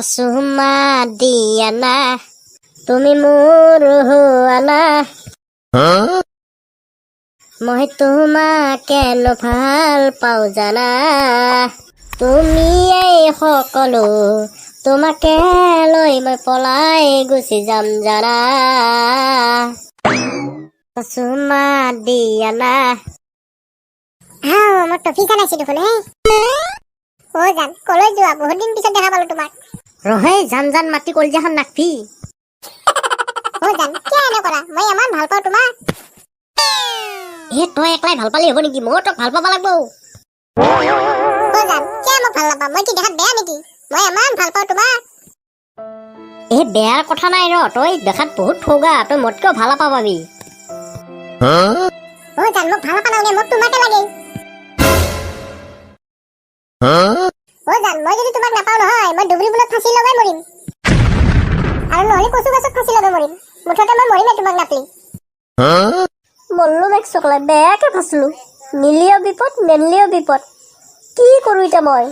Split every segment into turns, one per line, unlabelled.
এটা চুমা দিয়া না, তুমি মোৰ হোৱানা। মই তোমাক কেন ভাল পাওঁ জানা? তুমি এই সকলো, তোমাকে লৈ মই পলাই গুচি যাম জানা। চুমা দিয়া না।
হা, মই টফি চানাইছো দেখোন হে। অ জান, কলৈ যোৱা? বহুত দিন পিছত দেখা পালো তোমাক।
ৰহে, জান জান মাতি কলিজাখন নাকফি।
অ জান, কিয় এনে কৰা? মই ইমান ভাল পাওঁ তোমাক।
এ, তই একলাই ভাল পালি হ'ব নেকি? ময়ো তোক ভাল পাব লাগব।
অ জান, কিয় মোক ভাল নাপা? মই কি দেখাত বেয়া নেকি? মই ইমান ভাল পাওঁ তোমাক।
এ, বেয়াৰ কথা নাই ৰ, তই দেখাত বহুত ঠগা, তই মোতকেও ভাল পাবি।
অ জান, মোক ভাল নাপা নালাগে, মোক তোমাকে লাগে। অ জান, মই যদি তোমাক নাপাওঁ নহয়, মই ডুবুৰি পুলত ফাঁচি লগাই মৰিম আৰু নহ'লে কচু গছত ফাঁচি লগাই মৰিম। মুঠতে মই মৰিমে তোমাক নাপলি।
মল্লো মেক চকলাই, বেয়াকে ফাঁচলো। নিলিও বিপদ, নেনলিও বিপদ। কি কৰো এতিয়া মই?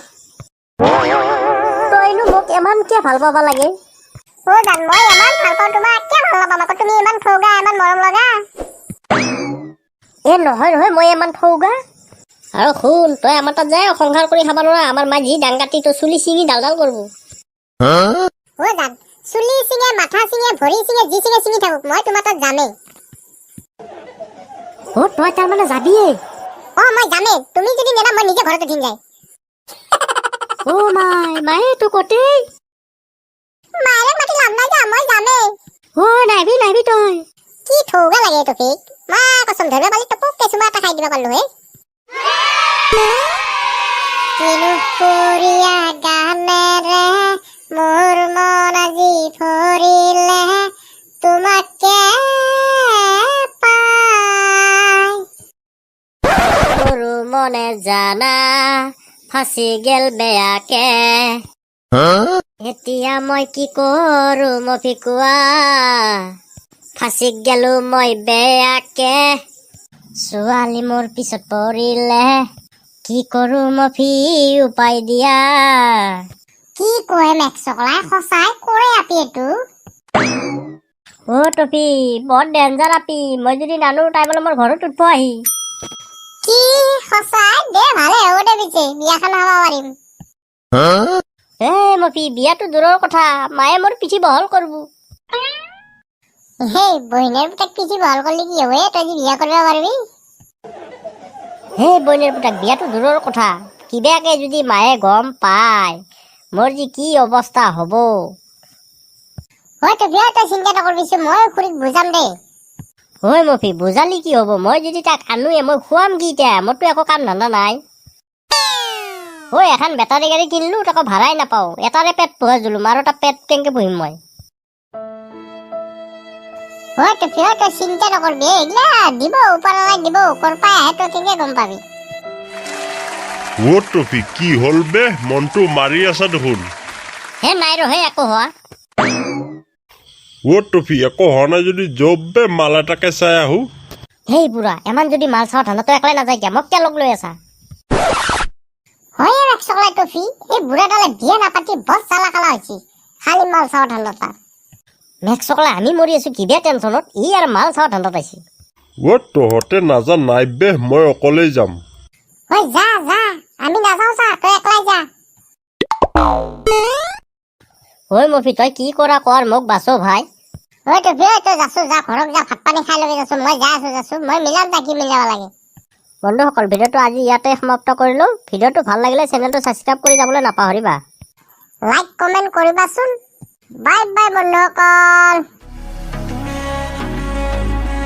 তইনো মোক ইমান কিয় ভাল পাবা লাগে?
অ জান, মই ইমান ভাল পাওঁ তোমাক, কিয় ভাল নাপাম আকৌ? তুমি ইমান ঠগা, ইমান মৰম লগা।
এ নহয় নহয়, মই ইমান ঠগা? আৰু শুন, তই আমাৰ তাত যায় সংসাৰ কৰি খাব নোৱাৰা। আমাৰ মা যি ডাং কাটি, তই চুলি ছিঙি ডাল ডাল কৰিব।
অ জান, চুলি ছিঙে, মাথা ছিঙে, ভৰি ছিঙে, যি ছিঙে ছিঙি থাকক, মই তোমাৰ তাত যামেই।
অ, তই তাৰমানে যাবিয়ে?
অ, মই যামেই। তুমি যদি নেদা, মই নিজে ঘৰত উঠিম যায়।
অ মাই, মায়ে তো কতেই।
মায়েৰে মাতি লাভ নাই, যা, মই যামেই।
অ, নাইবি নাইবি তই।
কি ঠৌগা লাগে এই টফিক, মা কচম, ধৰিব পালি টপককে চুমা এটা খাই দিব পাৰিলো হে। কিনো সুৰীয়া গানেৰে মোৰ মন আজি ভৰিলে তোমাকে পাই।
সৰু মনে জানা, ফাঁচি গেল বেয়াকে। এতিয়া মই কি কৰো মফিকুৱা? ফাঁচি গেলো মই বেয়াকে। ছোৱালী মোৰ পিছত পৰিলে, কি কৰো মফি, উপায় দিয়া।
কি কয় মেক্স চকলাই, সঁচাই কৰে আপি এইটো?
অ টফি, বৰ ডেঞ্জাৰ আপি। মই যদি নানো, তাই বোলে মোৰ ঘৰত উঠব আহি।
কি সঁচাই? দে, ভালে হ'ব দে, পিছে বিয়াখন খাব পাৰিম।
এ মফি, বিয়াটো দূৰৰ কথা, মায়ে মোৰ পিঠি বহল কৰিব।
হেই, বহিনৰ পুতেক পিঠি বহল কৰিলে কি হ'ব? তই যে বিয়া কৰিব পাৰিবি।
হে বইনৰ পুতেক, বিয়াটো দূৰৰ কথা, কিবাকে যদি মায়ে গম পায়, মোৰ যে কি অৱস্থা হ'ব।
হয় টফি, তই চিন্তা নকৰিবিচোন, মই খুৰীক বুজাম দেই।
ঐ মফি, বুজালি কি হ'ব? মই যদি তাক আনোৱে, মই খুৱাম কি এতিয়া? মোৰতো একো কাম ধান্দা নাই। ঐ, এখন বেটাৰী গাড়ী কিনিলো, তাকো ভাড়াই নাপাওঁ। এটাৰে পেট পোহা জুলুম, আৰু এটা পেট কেনেকে পুহিম মই?
হয় টফি, তই চিন্তা নকৰিবি। এইগিলা দিব, ওপৰলাই দিব। ক'ৰ পৰাই আহে তই কেনেকে গম পাবি?
অ টফি, কি হ'ল বে? মনটো মাৰি আছা দেখোন।
হে নাই ৰহে, একো হোৱা।
অ টফি, একো হোৱা নাই যদি জব বে, মাল এটাকে চাই আহো।
হেই বুঢ়া, ইমান যদি মাল চাওঁ ধান্দা, তই একলাই নাযায় কিয়? মোক কিয় লগ লৈ আছা?
হয় এক চকলাই টফি, এই বুঢ়াডালে বিয়া নাপাতি বৰ চালা কালা হৈছে, খালি মাল চাওঁ ধান্দা তাৰ।
মেক্স চকলা, আমি মৰি আছো কিবা টেনচনত, ই আৰু মাল চাওঁ ধান্দাত আহিছে।
অ তহঁতে নাযা নাই বে, মই অকলেই যাম।
হয়, যা যা, আমি নাযাওঁ, যা, তই একলাই যা।
ঐ মফি, তই কি কৰা কৰ, মোক বাচো ভাই।
ঐ টফি, ঐ, তই যাছো, যা, ঘৰত যা, ভাত পানী খাই ল'বি। যাছো, মই যাই আছো, যাছো, মই মিলাম যা, কি মিলাব লাগে।
বন্ধুসকল, ভিডিঅ'টো আজি ইয়াতে সমাপ্ত কৰিলোঁ। ভিডিঅ'টো ভাল লাগিলে চেনেলটো ছাবস্ক্ৰাইব কৰি যাবলৈ নাপাহৰিবা।
লাইক কমেণ্ট কৰিবাচোন। বাই বাই বন্ধুসকল।